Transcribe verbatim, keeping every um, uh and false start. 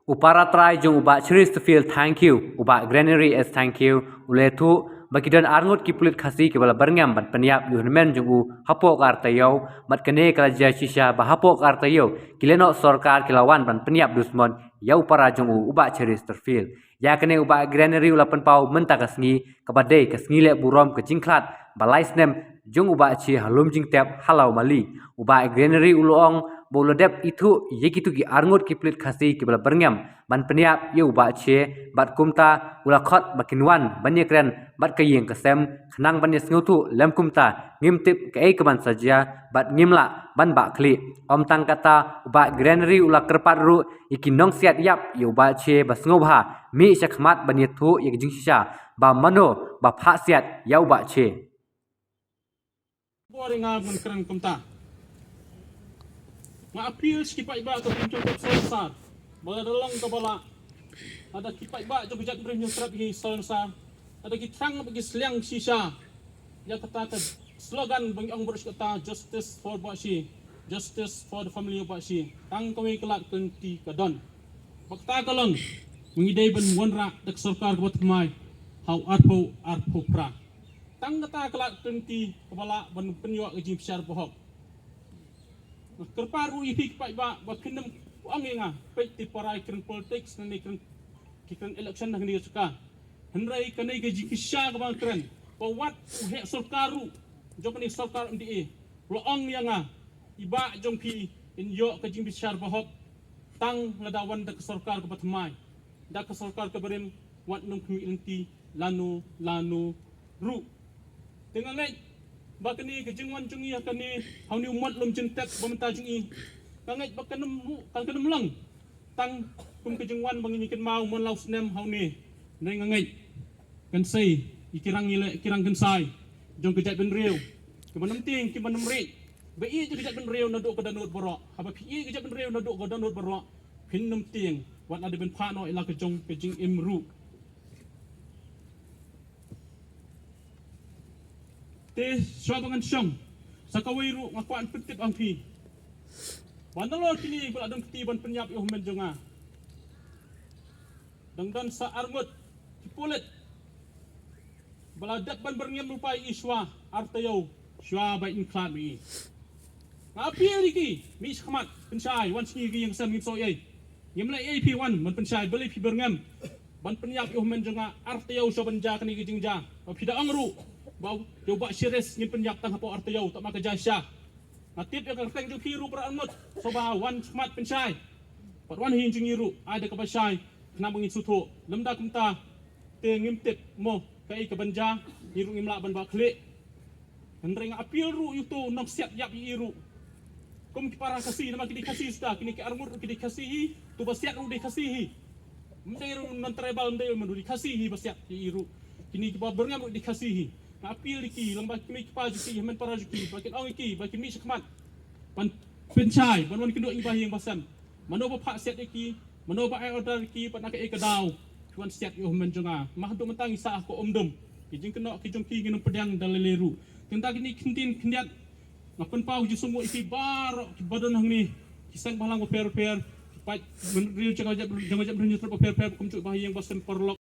U para trai jong u Bah Cheresterfield Thangkhiew, u Bah Grenery S Thangkhiew, u la ïathuh ba ki don arngut ki pulit Khasi kiba la byrngem ban pynïap ïa u hynmen jong u hapoh ka ar taïew, bad kane ka la jia shisha ba hapoh ka ar taïew ki lehnoh sorkar ki la wan ban pynïap dusmon ïa u para jong u, u Bah Cheresterfield. Ïa kane u Bah Grenery u la pynpaw mynta ka sngi kaba dei ka sngi leh burom ka jingkhlad ba lai snem jong u Bah Che ha Lumjingtep ha Lawmali. U Bah Grenery u la ong ba u la dep ithuh ïa kito ki arngut ki pulit Khasi kiba la byrngem ban pynïap ïa u Bah Che, bad kumta u la khot ba kin wan ban ïakren bad ka ïing ka sem khnang ban ïasngewthuh lem kumta ngim tip kaei kaban sa jia bad ngim lah ban bah khlieh. Ym tang kata, u Bah Grenery u la kyrpad ruh ïa ki nongsiat ïap ïa u Bah Che ba sngewbha mih sha khmat ban ïathuh ïa ka jingshisha ba mano ba phah siat ïa u Bah Che. Bor ïa nga ban kren kumta. Nga appeal sha ki paidbah ka Bri Hynñiewtrep Salonsar ba lada long kaba lah, lada ki paidbah jong ka jaitbynriew Hynñiewtrep hi Salonsar, lada ki thrang ba ki sliang shisha ïa kata ka slogan ba ngi ong baroh shi katta, Justice for Bah Che, Justice for the family of Bah Che. Tang kawei ka lad ka lynti ka don. Ba kata ka long ba ngi dei ban wanrah da ka sorkar kaba thymmai ha u arphew arphew phra. Tang kata ka lad ka lynti kaba lah ban pynïoh ka jingbishar bahok. Nga kyrpad ruh ïa phi ki paidbah ba phin nym ong ïa nga, peit te para ki kren politics ne ki kren, ki kren election hangne ha jaka. Hynrei kane ka jingshisha kaba nga kren, ba wat u heh sorkar ruh jong kane sorkar M D A u la ong ïa nga, i bah jong phi in ïoh ka jingbishar bahok tang lada wan da ka sorkar kaba thymmai, da ka sorkar kaba rim, wat nym khmih lynti lano lano ruh. Te nga ngeit ba kane ka jingwan jong ngi ha kane, ha une u mot Lumjingtep ba mynta jong ngi, nga ngeit ba kan nym, kan, kan nym long tang kum ka jingwan ba ngi kynmaw man la u snem ha une. Hynrei nga ngeit kan sei ïa ki rang, ïa ki rang kynsai jong ka jaitbynriew, kiba nym tieng, kiba nym rieh. Ba ïeit ïa ka jaitbynriew naduh ka dohnud baroh. Haba phi ïeit ïa ka jaitbynriew naduh ka dohnud baroh, phin nym tieng wat la dei ban phah noh ïa la ka jong ka jingim ruh. Te shuwa ba ngan shong, sa kawei ruh nga kwah ban pyntip ïa phi ba nalor kine ba la don kti ban pynïap ïa u hynmen jong nga, dang don sa arngut ki pulit ba la dep ban byrngem lypa ïa i shuwa ar taïew shuwa ba in khlad ma i. Nga appeal ïa ki, mih shakhmat, pynshai, wan sha ngi ha ka ïing sem, ngim soh ei. Ngim leh ei, phi wan ban pynshai, balei phi byrngem ban pynïap ïa u hynmen jong nga ar taïew shuwa ban jia kane ka jingjia? Ba phi da ong ruh ba ïa u Bah Cheres ngin pynïap tang hapoh ar taïew, tang ma ka jia sha. Nga tip ïa ka kyrteng jong phi ruh para arngut, sngewbha wan shakhmat pynshai. Bad wan ha ïing jong ngi ruh, ai da kaba shai, khnang ba ngin sngewthuh. Lymda kumta te ngim tip mo kaei kaban jia, ngi ruh ngim lah ban bah khlieh. Hynrei nga appeal ruh ïa uto u nongsiat ïap ïa i ruh. Kum ki para Khasi, namar ki dei Khasi suda, kine ki arngut ruh ki dei Khasi hi, uto ba siat ruh dei Khasi hi. Ym dei ruh non-tribal, ym dei ruh, dei Khasi hi ba siat ïa i ruh. Kine kiba byrngem ruh dei Khasi hi. Nga appeal ïa ki, lyngba ki mei ki pa jong ki, hynmen para jong ki, ba kin ong ïa ki ba kin mih shakhmat ban pynshai, ban wan kynduh ïa ngi ba ha ïing ba sem. Mano ba phah siat ïa ki, mano ba ai order ïa ki, bad na kaei ka daw ki wan siat ïa u hynmen jong nga? Namar haduh mynta ngi sah ha ka umdum. Ki jingkynnoh ki jong ki ngin ym pdiang da lei lei ruh. Te nangta kine ki ktien khyndiat, nga pynpaw ka jingsngewnguh ïa phi baroh kiba don hangne, ki seng bhalang bapher bapher, ki paid bynriew jong ka jaitbynriew, jong ka jaitbynriew Hynñiewtrep bapher bapher, kumjuh ba ha ïing ba sem paralok.